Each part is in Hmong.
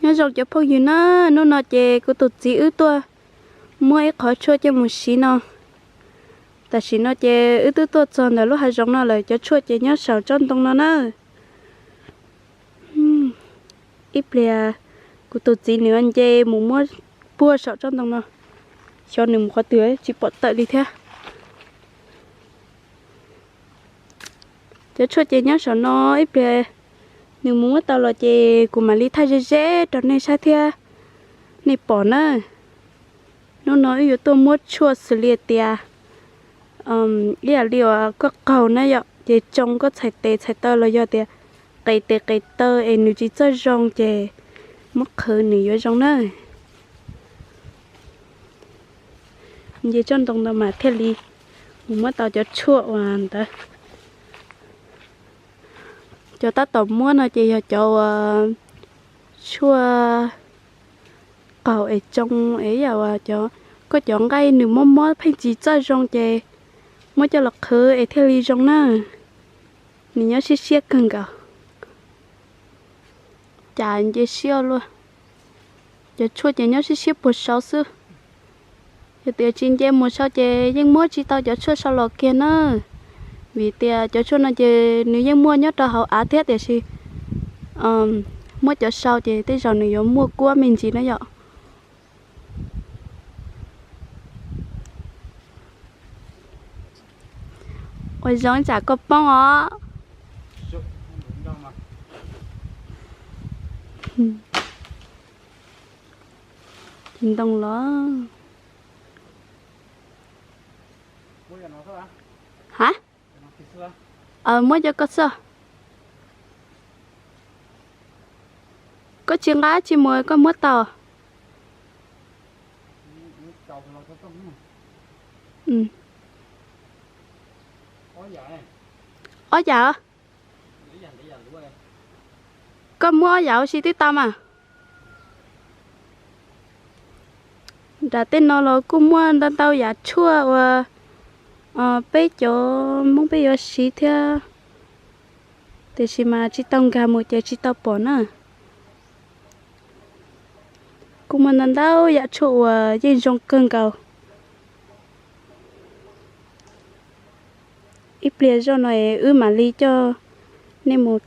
Nyob zoo cov phooj ywg na, hnub no ces kuv tus txiv wb tuaj muab ib qhov tshuaj coj mus siv no. Tam sim no ces wb twb tuaj txog ntawm lub hav zoov no lawm, cov tshuaj ces nyob saum tsob ntoo no na. Ib pliag kuv tus txiv nws nce mus muab puag saum tsob ntoo no, xyov nws mus qhov twg tsis pom tawm li thiab. Cov tshuaj ces nyob saum no, ib pliag nws mus muab tau los ces kuv mam li thaij ze ze rau nej saib thiab nej pom na. Hnub no wb yuav tuaj muab tshuaj xws li tias ib yam li uas koj qaug na yom, ces tsoo koj txhais tes txhais taw los yog tias qes tes qes taw es nws tsis txawj zoo ces muab qhwv nws yuav zoo na. Nce tsob ntoo ntawd mas thiaj li mus muab tau cov tshuaj uas ntawd. Cov tab tom muab no ces yog cov uas tshuaj qaug es tsoo es yam uas cov, koj cov nqaij nws mob mob pheej tsis txawj zoo ces muab coj los qhwv es thiaj li zoo na. Nws nyob siab siab kawg nkaus. Cas nce siab luaj. Cov tshuaj ces nyob siab siab puag saud xwb. Yog tias tsis nce mus saud ces yeej muab tsis tau cov tshuaj saud los kiag na. Vim tias cov tshuaj no ces nws yeej muaj nyob rau hauv av thiab tiam sis muab cov saud ces tej zaum nws yuav muaj kuab me ntsis na yom. Ua zoo tsam koj poob os. Ntoo los. Ha? Muab cov koj xwb. Koj tsis nqa tsis mus koj muab tau. Ob yam. Koj muab ob yam ua si twb tau mas. Nram tej no los kuj muaj ntau ntau yam tshuaj uas peb cov Hmoob peb yuav siv thiab, tiam sis mas tsis tau nkag mus ces tsis tau pom na. Kuj muaj ntau ntau yam tshuaj uas yeej zoo kawg nkaus. Ib pliag zoj no es wb mam li coj nej mus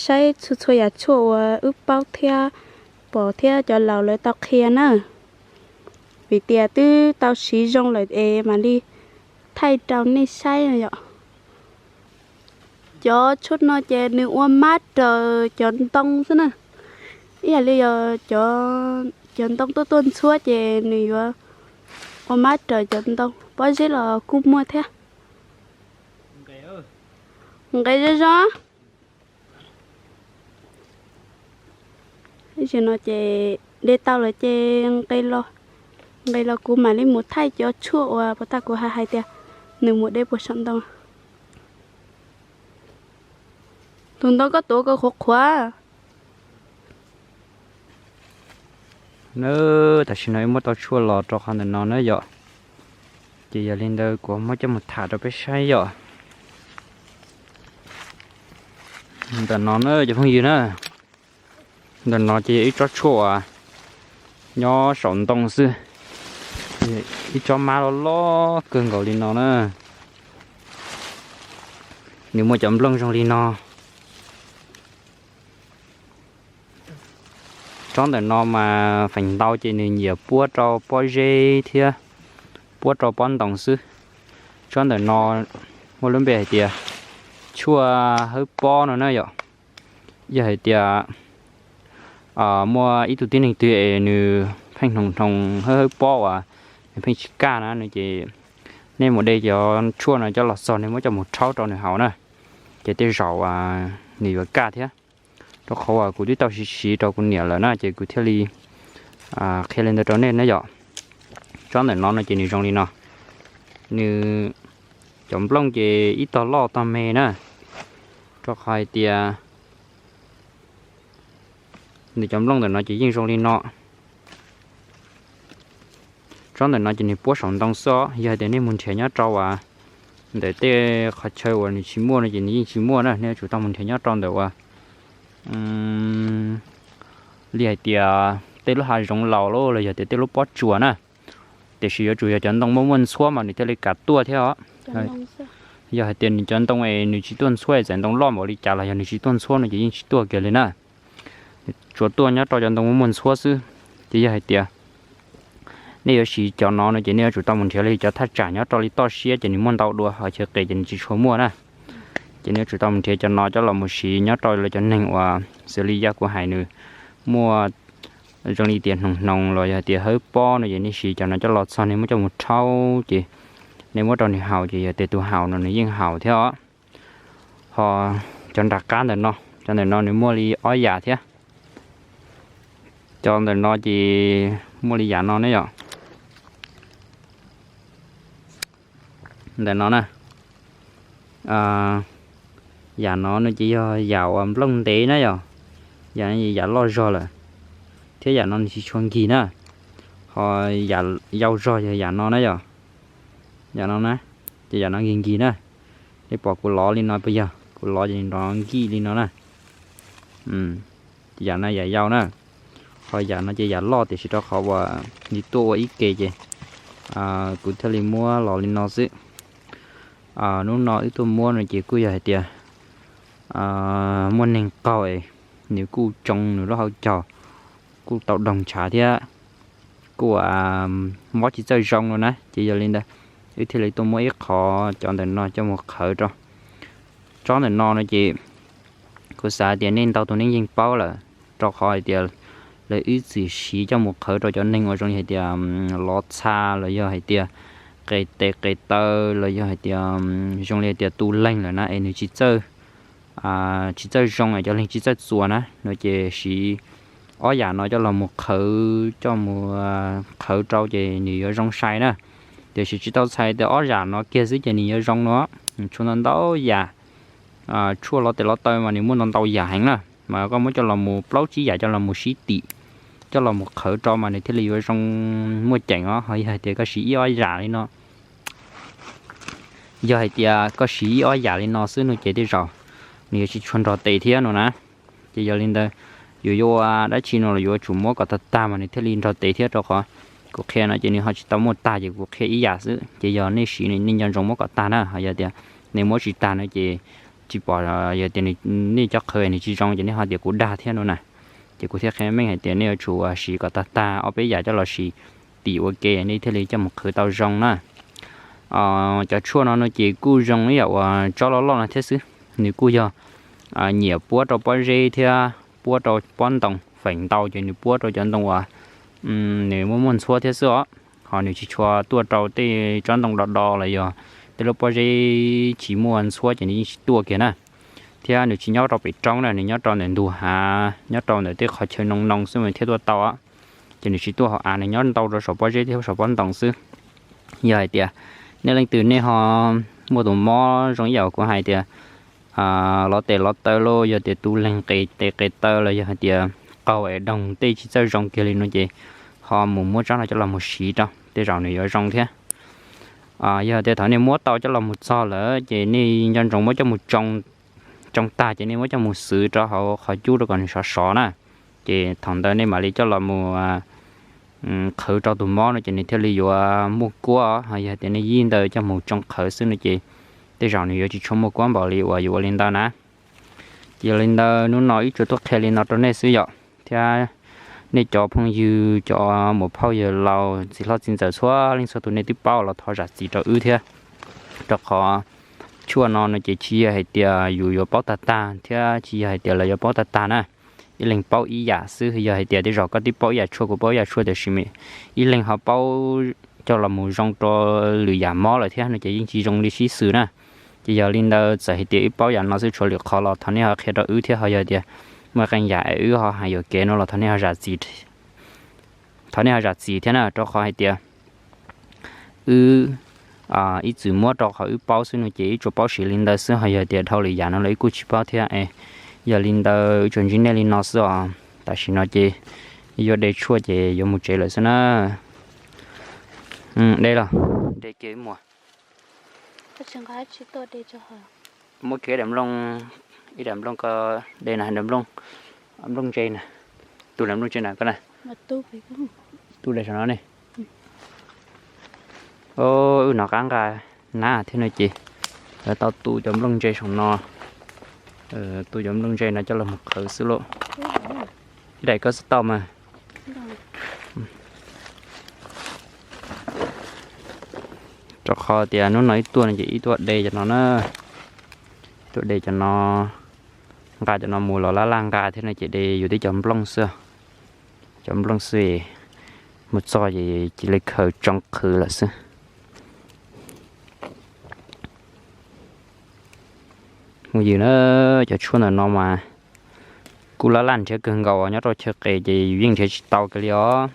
saib txhua txhua yam tshuaj uas wb paub thiab pom thiab cov laus lawv tau qhia na. Vim tias twb tau siv zoo lawm es mam li thaij rau nej saib no yom. Cov tshuaj no ces nws ua mab raws cov ntoo xwb na. Ib yam li yog cov ntoo tuaj tuaj ntxhuab ces nws yuav ua mab raws cov ntoo. Pob zeb los kuj muaj thiab. Nqe zoo zoo. Tam sim no ces de tau lawm ces nqe los, nqe los kuv mam li mus thaij cov tshuaj uas puas tas kuv hais hais tias nws mus de puas saum ntoo. Tus ntoo koj tuav koj qhuav qhuav. Na, tam sim no wb muab tau tshuaj los rau qhov ntawm no na yom. Ces yog li ntawd kuv muab coj mus tham rau peb saib yom. Ntawm no na cov phooj ywg na, ntawm no ces yog ib tsob tshuaj uas nyob saum ntoo xwb. Ib tsob mab loj loj kawg nkaus li no na. Nws muaj cov nplooj zoo li no. Tsob ntawm no mas feem ntau ces nws nyiam puab rau pob zeb thiab puab rau pob ntoo xwb. Tsob ntawm no muaj lub npe hais tias tshuaj hawb pob no na yom. Yog hais tias muaj ib tug tib neeg twg es nws pheej hnoos hnoos hawb hawb pob uas nws pheej tsis kaj na no ces nej mus de cov tshuaj no coj los txog nej muab coj mus rhaub rau nws haus na, ces tej zaum nws yuav kaj thiab. Rau qhov uas kuv twb tau siv siv rau kuv niam lawm na ces kuv thiaj li qhia li ntawd rau nej na yom. Tsob ntawm no no ces nws zoo li no. Nws cov nplooj ces ib tog loj tog me na, rau qhov hais tias nws cov nplooj ntawm no ces yeej zoo li no. Tsob ntawm no ces nws puab saum ntoo xwb os, yog hais tias nej mus nrhiav nyob rau uas ntawm tej qhov chaw uas nws tsis muaj no ces nws yeej tsis muaj na, nej yuav tsum tau mus nrhiav nyob rau ntawm uas li hais tias tej lub hav zoov laus los yog tias tej lub pob tsuas na. Tiam sis yuav tsum yog cov ntoo muaj muaj ntxhuab mas nws thiaj li kam tuaj thiab os. Yog hais tias nws cov ntoo es nws tsis tuaj ntxhuab, txawm ntoo loj npaum li cas los yog nws tsis tuaj ntxhuab no ces yeej tsis tuaj kiag li na. Tsuas tuaj nyob rau cov ntoo muaj muaj ntxhuab xwb. Ces yog hais tias nej yuav siv cov no no ces nej yuav tsum tau mus nrhiav li cov thaj tsam nyob rau li toj siab ces nws muaj ntau dua, ho chaw qis ces nws tsis tshua muaj na. Ces nej yuav tsum tau mus nrhiav cov no coj los mus siv nyob rau lawv cov neeg uas xws li yog kuv hais nws muaj zoo li tias hnoos hnoos los yog tias hawb pob no ces nej siv cov no coj los txog nej muab coj mus rhaub ces nej muab rau nws haus ces yog tias tus haus no nws yeej haus thiab os. Ho cov nram qab ntawm no, cov ntawm no nws muaj li ob yam thiab. Cov ntawm no ces muaj li yam no ne yom. Ntawm no na, yam no no ces yog yam uas nplooj ntev na yom. Yam no yam loj zog lawm, thiab yam no nws tsis tshua nkig na. Ho yam yau zog yog yam no na yom. Yam no na, ces yam no nkig nkig na. Nej pom kuv lov li no puas yog? Kuv lov ces nrov nkig li no na. Yam no yam yau na. Ho yam no ces yam loj tiam sis rau qhov uas nws tuaj ua ib ke ces kuv thiaj li muab los li no xwb. Hnub no wb tuaj muab no ces kuj yog hais tias muaj neeg qaug es nws kuj tsoo nws lub hauv caug, kuj tau doog ntshav thiab kuj mob tsis txawj zoo no na. Ces yog li ntawd wb thiaj li tuaj muab ib qho cov ntawm no coj mus qhawv rau. Tsob ntawm no no ces kuv xav tias nej ntau tus nej yeej paub lawm, rau qhov hais tias lawv ib txwm siv coj mus qhawv rau cov neeg uas zoo li hais tias lov txha los yog hais tias qe tes qe taw los yog hais tias zoo li hais tias tu leeg lawm na es nws tsis txawj, tsis txawj zoo es cov leeg tsis txawj txuas na no ces siv ob yam no coj los mus qhawv, coj mus qhawv rau ces nws yuav zoo sai na. Tiam sis tsis tau txhais tias ob yam no kiag xwb ces nws yuav zoo no, tshuav ntau ntau yam, tshuaj lov tes lov taw mas nws muaj ntau ntau yam heev na, mas koj muab coj los mus plaub tsib yam coj los mus sib tim, coj los mus qhawv rau mas nws thiaj li yuav zoo muaj ceem os. Ho yog hais tias koj siv ib ob yam li no, yog hais tias koj siv ib ob yam li no xwb no ces tej zaum nws yuav tsis tshua nrog tes thiab no na. Ces yog li ntawd, yus yuav ua dab tsi no los yuav tsum muab kom tag tag mas nws thiaj li nrog tes thiab, rau qhov kuv qhia no ces nws ho tsis tau muaj tag ces kuv qhia ib yam xwb. Ces yog nej siv nej nco ntsoov muab kom tag na, ho yog tias nej muab tsis tag no ces tsis pom, yog tias nej cov qhawv nws tsis zoo ces nej ho tias kuv dag thiab no na. Ces kuv thiaj qhia meej hais tias nej yuav tsum siv kom tag tag ob peb yam coj los sis tim ua ke nej thiaj li coj mus qhwv tau zoo na. Cov tshuaj no no ces kuj zoo ib yam uas tsob loj loj no thiab xwb, nws kuj yog nyiam puab rau pob zeb thiab puab rau pob ntoo feem ntau ces nws puab rau cov ntoo uas nws muaj muaj ntxhuab thiab xwb os. Ho nws tsis tshua tuaj rau tej tsob ntoo do do los yog tej lub pob zeb tsis muaj ntxhuab ces nws yeej tsis tuaj kiag na. Thiab nws tsis nyob rau pem roob na, nws nyob rau ntawm ntug hav, nyob rau ntawm tej qhov chaw noo noo xwb mas thiaj tuaj tau. Ces nws tsis tuaj hauv av, nws nyob ntau rau saum pob zeb thiab saum pob ntoo xwb. Yog hais tias nej leej twg nej ho muaj tus mob zoo ib yam kuv hais tias lov tes lov taw los yog tias tu leeg qe tes qe taw los yog hais tias qaug es doog tej tsis txawj zoo kiag li no ces ho mus muab tsob no coj los mus siv rau tej zaum nws yuav zoo thiab. Yog tias thaum nej muab tau coj los mus txog lawm ces nej nco ntsoov muab coj mus tsoo, tsoo tag ces nej muab coj mus xwv rau hauv qhov cub rau kom nws sov sov na. Ces thaum ntawd nej mam li coj los mus qhwv rau tus mob no ces nws thiaj li yuav muaj kuab. Ho yog tias nej yij ntawd coj mus tsoo qhawv xwb no ces tej zaum nws yuav tsis tshua muaj kuab npaum li uas yuav ua li ntawd na. Ces yog li ntawd hnub no wb tsuas tuaj qhia li no rau nej xwb yom, thiab nej cov phooj ywg cov muam phauj yawg laus txiv hlob txiv ntxawm txhua leej txhua tus nej twb paub los thov zam txim rau wb thiab. Rau qhov tshuaj no no ces tsis yog hais tias yus yuav paub tag tag thiab tsis yog hais tias lawv yuav paub tag tag na. Ib leeg paub ib yam xwb, yog hais tias tej zaum koj twb paub ib yam tshuaj kuv paub ib yam tshuaj tiam sis ib leeg ho paub coj los mus zoo rau lwm yam mob lawm thiab no ces yeej tsis zoo li sib xws na. Ces yog li ntawd txawm hais tias wb paub yam no xwb tshuav lwm qhov los thov nej ho qhia rau wb thiab, ho yog tias muaj qee yam es wb ho hais yuam kev no los thov nej ho zam txim, thov nej ho zam txim thiab na, rau qhov hais tias wb ib txwm muab rau qhov wb paub xwb no ces wb tsuas paub siv li ntawd xwb, ho yog tias dhau lwm yam no los wb kuj tsis paub thiab es. Yog li ntawd wb tsuas ntsib nej li no xwb os, tam sim no ces yuav de tshuaj ces yuav mus tsev lawm xwb na. De los, de kiag wb mus. Muab kiag daim nplooj, ib daim nplooj ko de na, daim nplooj, nplooj ntse na. Tu daim nplooj ntse na koj na. Tu daim saum no ne. Wb hnov qab nqa nab thiab no ces lawv tau tu cov nplooj ntse saum no. Tu cov nplooj ntse no coj los mus qhawv xwb lauj. Ib daim koj xub tau mas. Rau qhov tias hnub no ib tuaj no ces ib tuaj de cov no na. Tuaj de cov no, nqa cov no mus los laj laj nqa thiab no ces de yus tib cov nplooj xwb. Cov nplooj xwb, mus txog ces cia li khaws tsoo qhwv lawm xwb. Mus ywm na, cov tshuaj ntawm no mas kuj laj laj nrhiav kawg nkaus, nyob rau chaw qes ces yus yeej nrhiav tsis tau kiag li os.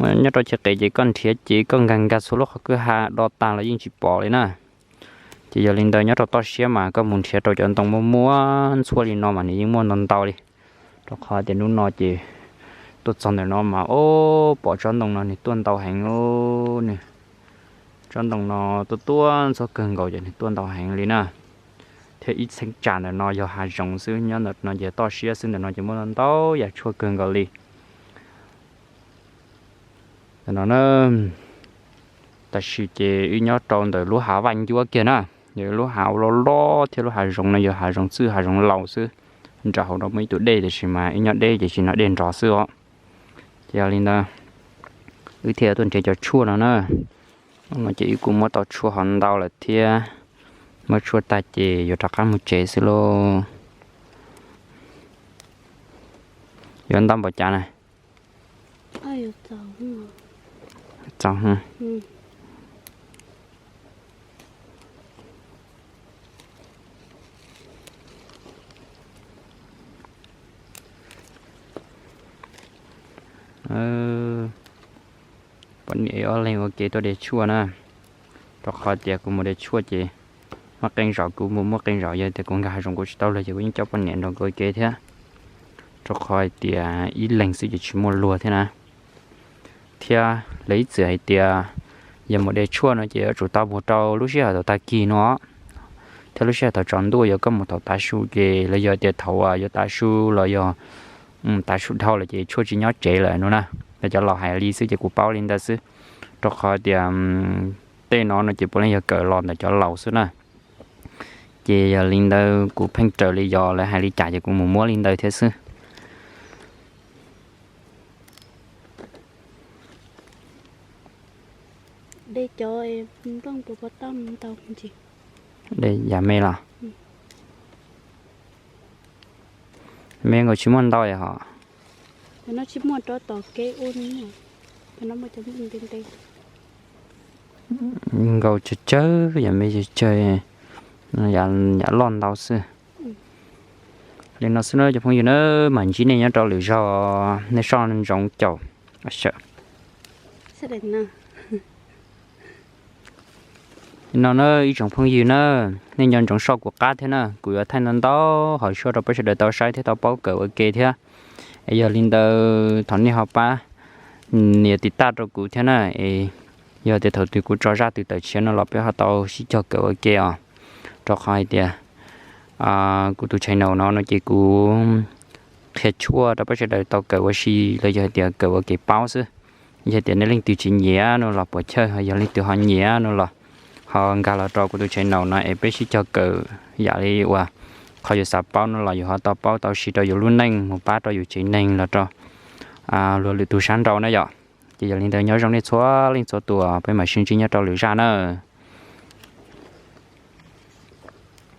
Nyob rau chaw qes ces koj nrhiav ces koj nkag nkag txhua lub qhov kwj ha do tag los yeej tsis pom li na. Ces yog li ntawd nyob rau toj siab mas koj mus nrhiav rau cov ntoo muaj muaj ntxhuab li no mas nws yeej muaj ntau ntau li. Rau qhov tias hnub no ces tuaj txog ntawm no mas o, pom tsob ntoo no nws tuaj ntau heev li. Tsob ntoo no tuaj tuaj ntxhua kawg nkaus ces nws tuaj ntau heev li na. Thiab ib txheeb tsam ntawm no yog hav zoov xwb, nyob ntawm no ces toj siab xwb, ntawm no ces muaj ntau yam tshuaj kawg nkaus li. Ntawm no na, tam sim ces wb nyob rau ntawm lub hav vaj ncuab kiag na, yog lub hav loj loj thiab lub hav zoov no yog hav zoov txwj hav zoov laus xwb. Nram hauv no muaj ib tug dej tiam sis mas wb nyob deb ces tsis nov dej nrov xwb os. Ces yog li ntawd wb thiaj tuaj nrhiav cov tshuaj no na. No ces wb kuj muab tau tshuaj ho ntau lawm thiab. Muab tshuaj tag ces yuav rov qab mus tsev xwb lauj. Yuav ntau npaum cas na? Txaus. Poj niam ob leeg ua ke tuaj de tshuaj na. Rau qhov tias kuv mus de tshuaj ces muaj qee zaum kuv mus, muaj qee zaum yog tias kuv nkag hav zoov kuv tsis tau luag ces kuv yeej coj poj niam nrog kuv ua ke thiab. Rau qhov hais tias ib leeg xwb ces tsis muaj luag thiab na. Thiab lawv ib txwm hais tias yog mus de tshuaj no ces yuav tsum tau mus rau lub sij hawm thaum tag kis no thiab lub sij hawm thaum tsaus ntuj. Yog koj mus thaum tav su ces los yog tias thaum yuav tav su los yog tav su dhau lawm ces tshuaj tsis nyob tsev lawm no na. Yog cov laus hais li xwb ces kuv paub li ntawd xwb. Rau qhov tias tej no no ces puav leej yog kawm los ntawm cov laus xwb na. Ces yog li ntawd kuv pheej raws li yog lawv hais li cas ces kuv mus muab li ntawd thiab xwb. De cov nplooj puas pov tau ntau? De yam me los? Me nkaus tsis muaj ntau hos. Nkaus tsawg tsawg, yam me tsawg tsawg, yam loj ntau xwb. Li no xwb na cov phooj ywg na, mam ntsib nej nyob rau lwm zaug, nej soj ntsoov caum. Li no na ib tsoom phooj ywg na, nej nco ntsoov soj kuv qab thiab na, kuv yuav thaij ntau ntau hom soj rau peb sawv daws tau saib thiab tau paub kawm ua ke thiab. Es yog li ntawd thov nej ho pab nias tiv taj rau kuv thiab na, es yog tias thaum twg kuv tso zaj twg tawm tshiab no los peb ho tau sib cog kawm ua ke os. Rau qhov hais tias kuv tus channel no no ces kuv qhia tshuaj rau peb sawv daws tau kawm ua si los yog hais tias kawm ua kev paub xwb. Yog tias nej leej twg tsis nyiam no los puas chawj, ho yog leej twg ho nyiam no los ho nkag los rau kuv tus channel no es peb sib cog kawm yam li uas qhov yus xav paub no los yus ho tau paub tau siv rau yus lub neej mus pab rau yus tsev neeg los rau luag lwm tus sab nraud na yom. Ces yog li ntawd nyob zoo nej txhua leej txhua tus, peb mam sib ntsib nyob rau lwm zaj na.